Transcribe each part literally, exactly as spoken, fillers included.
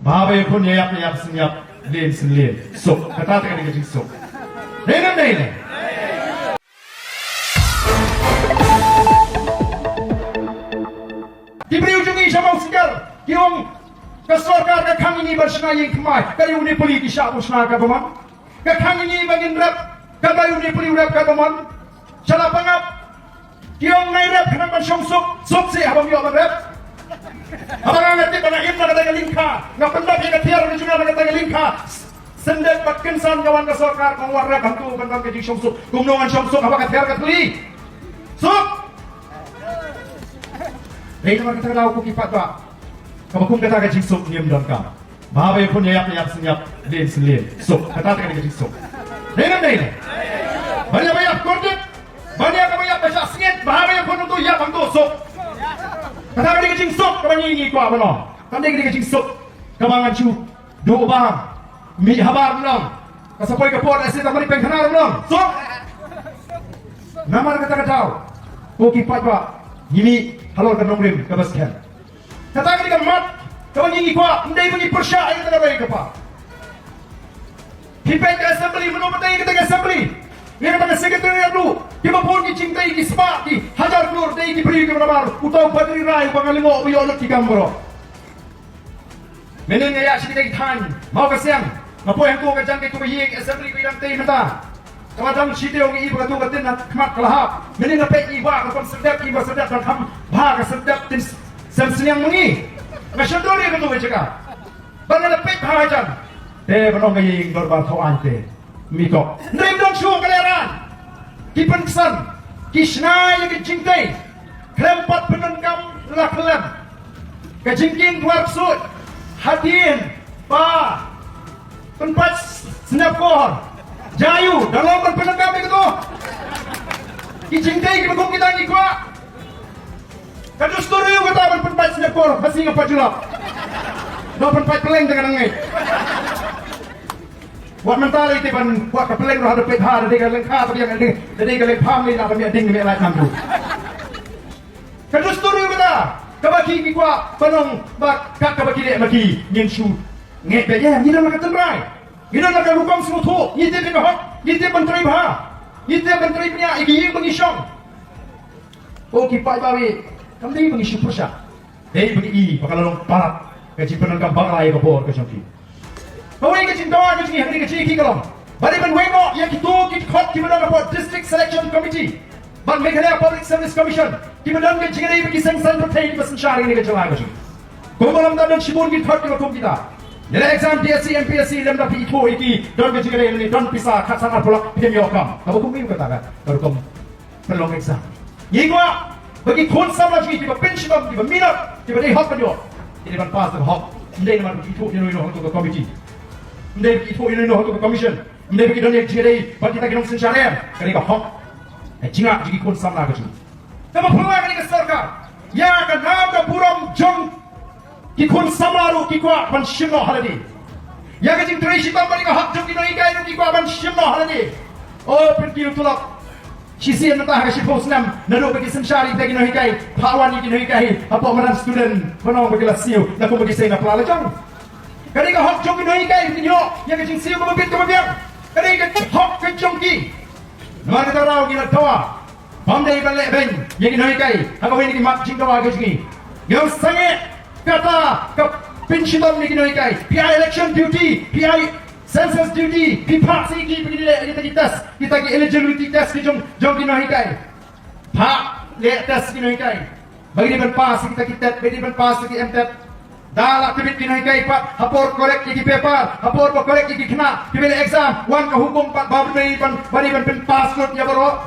Bha ba ïakhun ïaïap ïaïap sngewïap, lin sngewlin. Suk, kata te ka dei ka jingsuk. Dei ne em dei ne? Ki briew jong ngi sha Mawsiker ki ong ka sorkar ka khang ïa ngi ban shna ïing thymmai. Ka dei une puli ki shah ban shna ka bymman. Ka khang ïa ngi ba ngin rep, ka dei une puli u rep ka bymman. Sha la pangap. Ki ong ngai rep khnang ban shong suk, suk sih haba ym ïoh ban rep. Haba nga nga tip ba nga im na kata ka lyngkha, nga pyndap ïa ka tiar ka jong nga na kata ka lyngkha. Sendek bad kynsan ka wan ka sorkar, ka ong wat rep hangto ban don ka jingshong suk. Kumno ngan shong suk haba ka tiar ka thli? Suk! Dei namar kata ka daw ko ki paidbah, kaba kum kata ka jingsuk ngim donkam. Bha ba ïakhun ïaïap ïaïap sngewïap, lin sngewlin. Suk, kata te ka dei ka jingsuk. Dei ne em dei ne? Ban ïa ba ïap kordit, ban ïa kaba ïap ba shah sngewbha, bha ba ïakhun hangto ïap hangto, suk. Kata ka dei ka jingsuk kaba ngi ngi kwah ban ong. Kam dei ka dei ka jingsuk kaba ngan shu duh ba mih habar ban ong, ka sa poi ka por lehse tang ban ïa pynkhana ban ong. Suk. Namar kata ka daw, ko ki paidbah, ngi mih halor ka nongrim kaba skhem. Kata ka dei ka mat kaba ngi ngi kwah, ym dei ba ngi pyrshah ïa kata ka roi ka par. Phi peit ka assembly, mano ba tei kata ka assembly? Ïa kata ka secretariat ruh, kiba bun ki jingtei, ki spah ki hajar klur, dei ki briew kiba namar uta u Badri Rai uba nga lyngngoh ba ïoh lut ki kam baroh. Mynnin nga ïaid sha kine ki thaiñ Mawkasiang, nga poi hangto ka jong kito ki ïing assembly kiba dang tei mynta. Kaba dang shi taïew ngi i ba kato ka tin ha khmat ka la hap. Mynnin nga peit i wah ka rukom serdep, i ba serdep dang kham bha ka serdep tin sem sniang ma ngi. Nga shon dur ïa kato ka jaka. Ba nga la peit bha hajan. Te ban ong ka ïing dorbar thaw aiñ te. Mih ko. Hynrei ym don shuh ka lehrain. Ki pynksan, ki shna ïa ka jingtei. Khlem pat pyndonkam la khlem. Ka jingkieng dwar ksuid. Hadien ba pynpait sniap kor. Jaiu, da long ban pyndonkam ïa kato. Ki jingtei kiba kum kita ngi kwah. Ka dustur ïa kata ban pynpait sniap kor, ha sngi nga pat julap. Dang pynpait pylleng te ka dang ngeit. Wat mynta lei te ban, wat ka pylleng ruh haduh peit ha, da dei ka lyngkha ba biang, da dei ka lyngkha mei na ba mei ding mei lait nam tu. Ka dustur ïa kata, kaba ki ki kwah ban ong ba ka kaba ki leh ba ki ngin shu ngeit ba ïa ngi don la ka tynrai. Ngi don la ka rukom sngewthuh, ngi tip ïa ka hok, ngi tip ban trei bha, ngi tip ban trei bniah ïa ki ïing ba ngi shong. Ko ki paidbah, kam dei ba ngi shu pyrshah. Dei ba ngi i ba ka la long palat ka jingpyndonkam bakla ïa ka bor ka jong ki. Kawei ka jingdawa ka jong ngi ha kane ka jingïakhih ka long ba dei ban weng noh ïa kito ki dkhot kiba don hapoh District Selection Committee bad Meghalaya Public Service Commission kiba don ka jingïadei bad ki seng saiñ pyrthei kiba synshar ïa kane ka jylla ka jong ngi. Kumba lam da don shibun ki dkhot kiba kum kita. Ïa la exam D S C, M P S C lem da phi ithuh ïa ki don ka jingïadei lane don pisa khatsan arphew lak phim ïoh kam. Kaba kum ïa kata ka rukom pynlong exam. Ngi kwah ba ki khun samla jong ngi kiba pynshitom, kiba minot, kiba dei hok ban ïoh, ki dei ban pass da ka hok. Ym dei namar ba ki ithuh ïano ïano ha kato ka committee. Ym dei ba ki ithuh ïano ïano ha kato ka commission. Ym dei ba ki don ïa ka jingïadei bad kita ki nongsynshar em. Ka dei ka hok, ka jingngeit jong ki khun samla ka jong ngi. Kaba phylla ka dei ka sorkar. Ïa ka nam ka burom jong ki khun samla ruh ki kwah ban shim noh ha lade. Ïa ka jingtrei shitom bad ïa ka hok jong ki nonghikai ruh ki kwah ban shim noh ha lade. O, pynkiew tulop. Shisien mynta ha ka shiphew snem naduh ba ki synshar ïa kita ki nonghikai, phah wan ïa ki nonghikai hapoh madan student, ban ong ba ki la siew na kum ba ki sei na pla la jong. Ka dei ka hok jong ki nonghikai ban ïoh ïa ka jingsiew kaba bit kaba biang. Ka dei ka hok ka jong ki. Namar kata ka daw ngi la dawa. Bym dei ban leh beiñ ïa ki nonghikai ha kawei na ki mat jingdawa ka jong ngi. Ngi ong sangeh kata ka pynshitom ïa ki nonghikai. Phi ai election duty, phi ai census duty, phi phah sha ki ba kin leh kita ki test, kita ki eligibility test ki jong, jong ki nonghikai. Phah leh test ki nonghikai. Ba ki dei ban pass kita ki tet, ba ki dei ban pass ki M tet. Da la tbit ki nonghikai pat, ha por correct ïa ki paper, ha por ba correct ïa ki khynnah kiba leh exam, wan ka hukum pat ba dei ban, ba dei ban pynpass lut ïa baroh.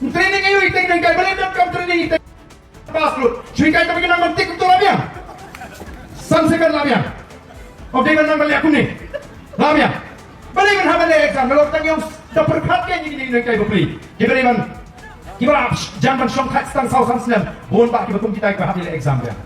Training aïu ïa ki nonghikai, balei donkam training ïa ki pass lut? Shu hikai tang ba ki nang ban tick, to la biang. San second la biang. Ym dei ban nang ban leh kumne. La biang. Balei ban hap ban leh exam, nalor tang ïa u da pyrkhat kein ïa kine ki nonghikai bapli. Kiba dei ban, kiba la jan ban shongthait tang saw san snem, bun bah kiba kum kita kiba hap ïaleh exam biang.